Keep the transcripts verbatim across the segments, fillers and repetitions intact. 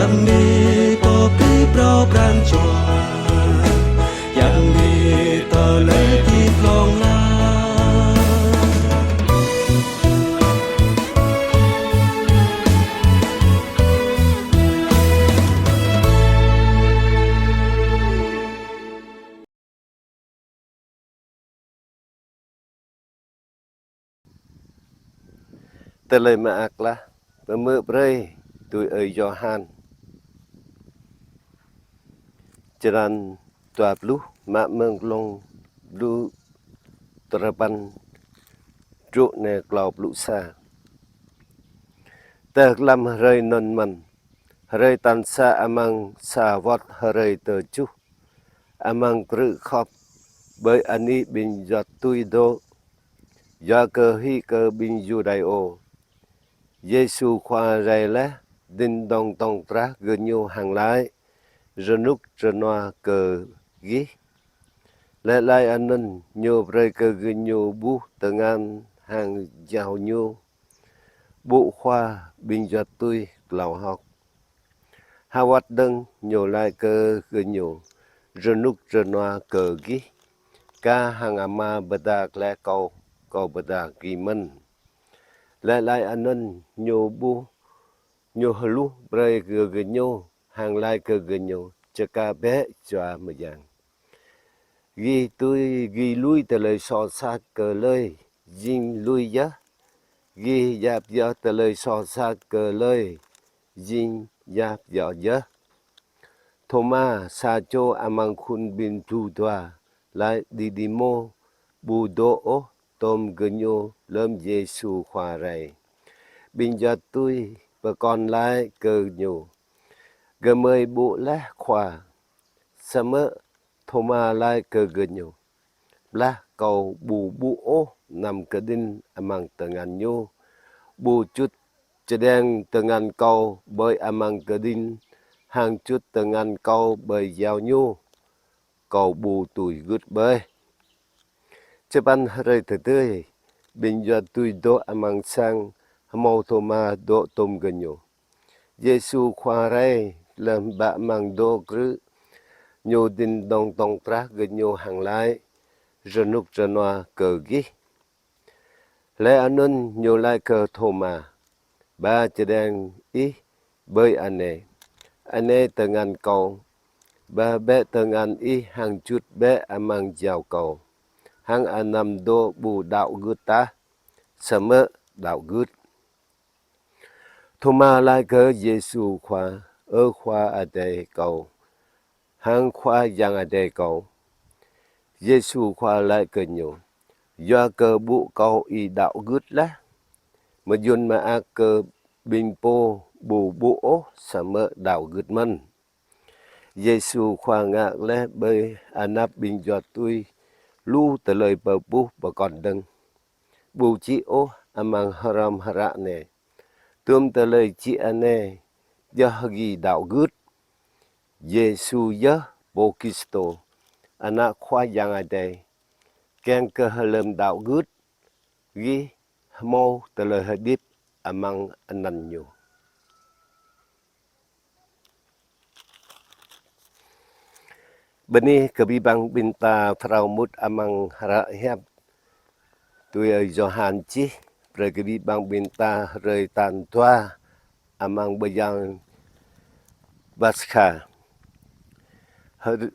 Yang ni pơpĭ phrâo pran jua, yang ni tơlơi pĭ glông la. Tơlơi mơak lah pơhmư̆ brơi tui ơi Yôhan. Črăn dua pluh, mă mơ̆ng glông pluh duapăn truh nao klâo pluh sa. Tơlăm hrơi anŭn mơ̆n, hrơi tal sa amăng sa wơ̆t hrơi tơjuh amăng krư̆ khŏp, ƀơi anih ƀing juat tui dŏ, yua kơ hĭ kơ ƀing Yuđaiô, Yêsu Khua rai laih, dĭng dŏng tŏng trah gơñu hăng laĭ: Rơnŭk rơnua kơ gih. Laih laĭ anŭn, Ñu brơi kơ gơñu ƀuh tơngan hăng jao Ñu. Ƀô̆ Khua, ƀing juat tui klâo hơ̆k. Ha wơ̆t dơ̆ng, Ñu laĭ kơ gơñu: Rơnŭk rơnua kơ gih. Kâo hăng Ama pơđar laih Kâo, Kâo pơđar gih mơ̆n. Laih laĭ anŭn, Ñu ƀuh, Ñu hluh brơi kơ gơñu, hăng laĭ kơ gơñu: Čơkă bĕ Jua Mơyang. Gih tui, gih lui tơlơi soh sat kơ hlơi, jing lui yơh. Gih djă pioh tơlơi soh sat kơ hlơi, jing djă pioh yơh. Thôma, sa čô amăng khul ƀing pluh dua, laih Didimô, ƀu dŏ ôh tôm gơñu lơm Yêsu Khua rai. Ƀing juat tui pơkŏn laĭ kơ Ñu: Gơmơi ƀuh laih Khua. Samơ̆ Thôma laĭ kơ gơñu: Blah kâo ƀu ƀuh ôh năm kơđĭn amăng tơngan Ñu, ƀu čut čơđeng tơngan kâo ƀơi amăng kơđĭn, hăng čut tơngan kâo ƀơi jao Ñu, kâo ƀu tui gưt ƀơi. Čơpăn hrơi tơdơi, ƀing juat tui dŏ amăng sang, hmâo Thôma dŏ tôm gơñu. Yêsu Khua rai, lơm ba amăng dŏ krư̆, Ñu dĭng dŏng tŏng trah gơñu hăng laĭ: Rơnŭk rơnua kơ gih. Laih anŭn, Ñu laĭ kơ Thôma: Ba čơđeng ih ƀơi anai, anai tơngan kâo. Ba bĕ tơngan ih hăng čut bĕ amăng jao kâo. Hăng anăm dŏ ƀu đaŏ gưt tah, samơ̆ đaŏ gưt. Thôma laĭ kơ Yêsu Khua: Ơ Khua Adai kâo, hăng Khua Yang Adai kâo. Yêsu Khua laĭ kơ ñu: Yua kơ ƀuh Kâo ih đaŏ gưt laih. Mơyŭn mơak kơ ƀing pô ƀu ƀuh ôh samơ̆ đaŏ gưt mơ̆n. Yêsu Khua ngă laih ƀơi anăp ƀing juat tui lu tơlơi pơƀuh pơkŏn dơ̆ng, ƀu čih ôh amăng hrŏm hră anai. Tơm tơlơi čih anai, yua gih đaŏ gưt Yêsu yơh Pô Kristô, Ană Khua Yang Adai, kiăng kơ lơm đaŏ gưt, gih hmâo tơlơi hơdip amăng anăn Ñu. Bơni kơ abih bang ƀing ta phrâo mŭt amăng hră hiăp tui ơi Yôhan čih, brơi kơ abih bang ƀing ta hrơi tal dua amăng bơyan Paskha. Hrơi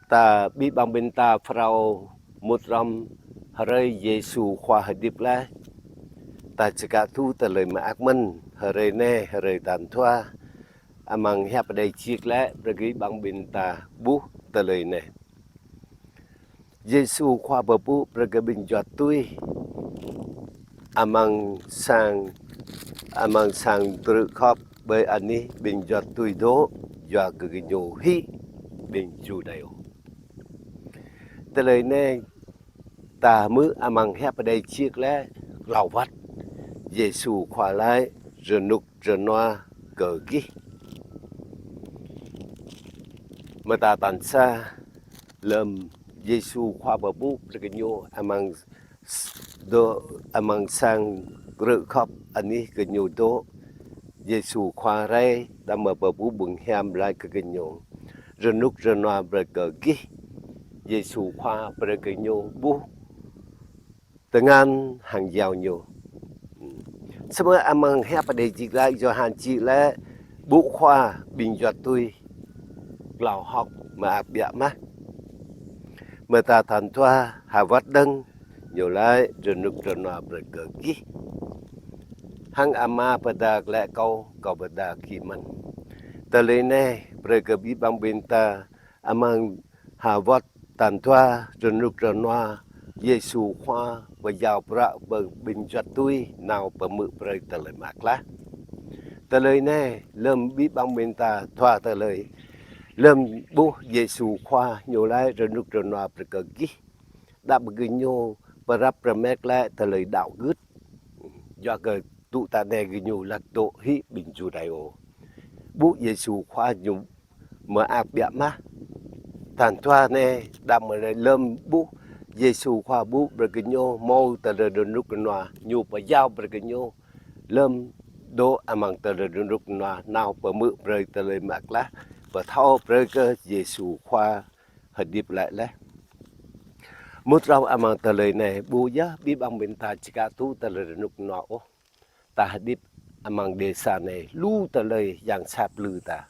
ta abih bang ƀing ta phrâo mŭt hrŏm hrơi Yêsu Khua hơdip glaĭ. Ta čơkă tŭ tơlơi mơak mơ̆n, hrơi anai, hrơi tal dua amăng Hiăp Adai čih glaĭ, brơi kơ abih bang ƀing ta ƀuh tơlơi anai. Yêsu Khua pơpŭ brơi kơ ƀing juat tui amăng sang, amăng sang drư̆ khŏp ƀơi anih ƀing juat tui dŏ, yua kơ gơñu hĭ ƀing Yuđaiô. Tơlơi anai ta hmư̆ amăng Hiăp Adai čih glaĭ klâo wơ̆t. Yêsu Khua laĭ: Rơnŭk rơnua kơ gih. Mơta tal sa, lơm Yêsu Khua pơpŭ brơi kơ ñu amăng s-, dŏ amăng sang drư̆ khŏp anih gơñu dŏ, Yêsu Khua rai, đah mơ̆ pơpŭ ƀơ̆ng hiam laĭ kơ gơñu: Rơnŭk rơnua brơi kơ gih. Yêsu Khua brơi gơñu ƀuh tơngan hăng yao ñu. Samơ̆ amăng Hiăp Adai čih laĭ, Yôhan čih laĭ, ƀŭk Khua ƀing juăt tui klâo hŏk mơak biă mah. Mơta tal dua ha wơ̆t dơ̆ng, ñu laĭ: Rơnŭk rơnua brơi kơ gih. Hăng Ama pơđar glaĭ kâo, kâo pơđar gih mơ̆n. Tơlơi anai brơi kơ abih bang ƀing ta, amăng ha wơ̆t tal dua rơnŭk rơnua, Yêsu Khua pơyao bruă ƀing juăt tui nao pơhmư̆ brơi tơlơi mơak klă. Tơlơi anai lơ̆m abih bang ƀing ta dua tơlơi. Lơ̆m ƀuh Yêsu Khua ñu laĭ: Rơnŭk rơnua brơi kơ gih, đah mơ̆ gơñu pơrăp rơmet laĭ tơlơi đaŏ gưt. Yua kơ tŭ ta anai gơñu lăk dŏ hĭ ƀing Yuđaiô. Ƀuh Yêsu Khua ñu mơak biă mah. Tal dua anai, đah mơ̆ lơ̆m ƀuh Yêsu Khua ƀuh brơi gơñu hmâo tơlơi rơnŭk rơnua, ñu pơyao brơi gơñu lơ̆m dŏ amăng tơlơi rơnŭk rơnua nao pơhmư̆ brơi tơlơi mơak klă, pơthâo brơi kơ Yêsu Khua hơdip glaĭ laih. Mŭt hrŏm amăng tơlơi anai, ƀu djơ̆ abih bang ƀing ta čơkă tŭ tơlơi rơnŭk rơnua ôh. Ta hơdip amăng dêsa anai, lu tơlơi yang sat plư ta.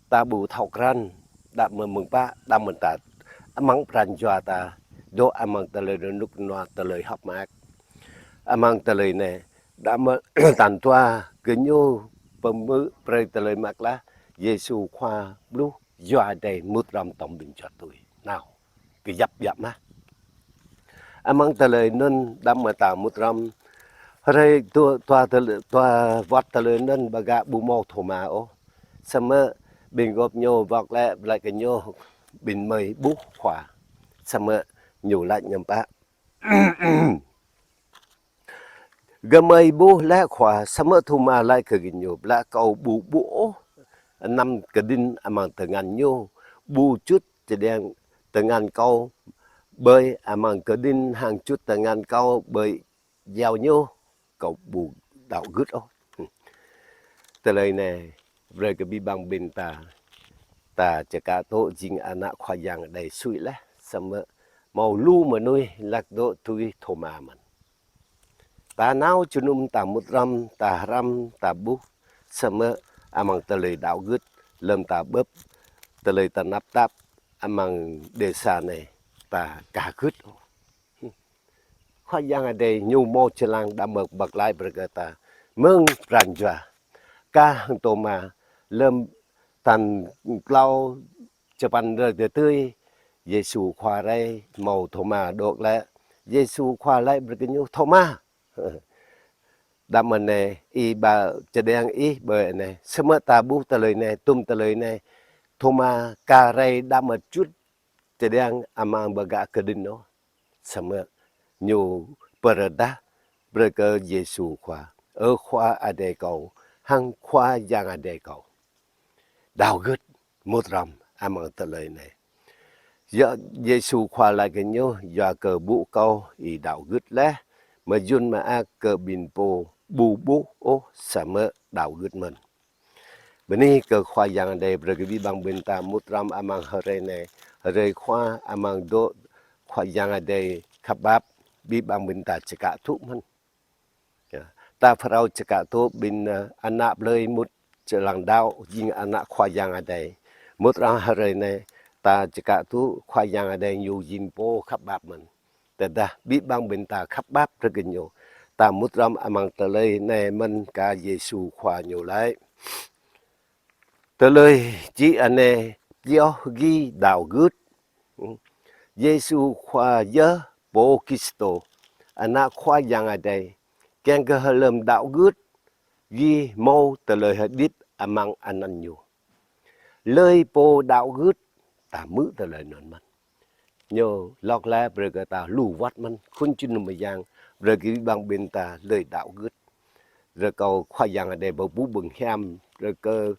Ta ƀu thâo krăn, đah mơ̆ mơ̆ng pă, đah mơ̆ ta amăng pran jua ta dŏ amăng tơlơi rơnŭk rơnua, tơlơi hơ̆k mơak. Amăng tơlơi anai, đah mơ̆ tal dua gơñu pơhmư̆ brơi tơlơi mơak klă, Yêsu Khua bluh Yua Adai mŭt hrŏm tŏm ƀing juăt tui. Nao, kơjăp biă mah. Amăng tơlơi anŭn đah mơ̆ ta mŭt hrŏm. Hrơi dua, dua tơlơi, dua wơ̆t tơlơi anŭn bơ gah ƀu hmâo Thôma ôh. Samơ̆ ƀing gŏp ñu wơ̆t laĭ, laĭ kơ ñu: Ƀing gơmơi ƀuh Khua. Samơ̆ ñu laĭ hiư̆m pă? Gơmơi ƀuh laih Khua. Samơ̆ Thôma laĭ kơ gơñu: Ƀlă kâo ƀu ƀuh ôh anăm kơđĭn amăng tơngan ñu, ƀu čut čơđeng tơngan kâo ƀơi amăng kơđĭn hăng čut tơngan kâo ƀơi yao ñu, kâo ƀu đaŏ gưt ôh. Tơlơi anai brơi kơ abih bang ƀing ta, ta čơkă tŭ jing ană Khua Yang Adai sui laih, samơ̆ hmâo lu mơnuih lăk dŏ tui Thôma mơ̆n. Ta nao jơnum, ta mŭt hrŏm, ta hrăm, ta ƀuh, samơ̆ amăng tơlơi đaŏ gưt, lơ̆m ta bưp tơlơi tơnap tap amăng dêsa anai, ta ka gưt ôh. Khua Yang Adai ñu hmâo jơlan đah mơ̆ pơklaih brơi kơ ta mơ̆ng pran jua. Kah hăng Thôma, lơ̆m tal klâo čơpăn hrơi tơdơi, Yêsu Khua rai, hmâo Thôma dŏ glaĭ. Yêsu Khua laĭ brơi kơ ñu: Thôma, đah mơ̆ anai, ih ba čơđeng ih ƀơi anai, samơ̆ ta ƀuh tơlơi anai, tŭm tơlơi anai. Thôma ka rai đah mơ̆ čut čơđeng amăng bơ gah kơđĭn ôh. Samơ̆ ñu pơrơđah brơi kơ Yêsu Khua: Ơ Khua Adai kâo hăng Khua Yang Adai kâo. Đaŏ gưt, mŭt hrŏm amăng tơlơi anai. Yua, Yêsu Khua laĭ kơ ñu: Yua kơ ƀuh kâo, ih đaŏ gưt laih. Mơyŭn mơak kơ ƀing pô ƀu ƀuh ôh, samơ̆ đaŏ gưt mơ̆n. Bơni kơ Khua Yang Adai brơi kơ abih bang ƀing ta mŭt hrŏm amăng hrơi anai, hrơi Khua amăng dŏ Khua Yang Adai khăp pap, abih bang ƀing ta čơkă tŭ mơ̆n. Yơh, ta phrâo čơkă tŭ ƀing, ơ, ană plơi mŭt jơlan đaŏ jing ană Khua Yang Adai. Mŭt hrŏm hrơi anai, ta čơkă tŭ Khua Yang Adai ñu jing pô khăp pap mơ̆n. Tơdah abih bang ƀing ta khăp pap brơi kơ ñu, ta mŭt hrŏm amăng tơlơi anai mơ̆n kah Yêsu Khua ñu laĭ: Tơlơi čih anai pioh gih đaŏ gưt. Yêsu Khua yơh Pô Kristô, Ană Khua Yang Adai, kiăng kơ hlơ̆m đaŏ gưt, gih hmâo tơlơi hơdip amăng anăn ñu. Hlơi pô đaŏ gưt, ta hmư̆ tơlơi anŭn mơ̆n. Ñu lŏk lĕ brơi kơ ta lu wơ̆t mơ̆n, khul jơnum mơyang, brơi kơ abih bang ƀing ta hlơi đaŏ gưt. Rơkâo Khua Yang Adai pơpŭ ƀơ̆ng hiam, brơi kơ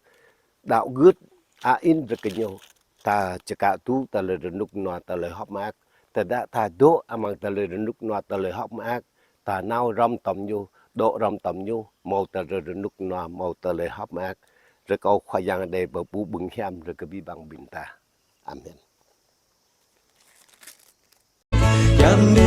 đaŏ gưt, a in brơi kơ ñu. Ta čơkă tŭ tơlơi rơnŭk rơnua, tơlơi hơ̆k mơak. Tơdah ta dŏ amăng tơlơi rơnŭk rơnua, tơlơi hơ̆k mơak, ta nao hrŏm tŏm ñu, dŏ hrŏm tơm ñu, hmâo tơlơi rơnŭk rơnua, hmâo tơlơi hơ̆k mơak. Rơkâo Khua Yang Adai pơpŭ ƀơ̆ng hiam rơkâo abih bang ƀing ta. Amen. Yang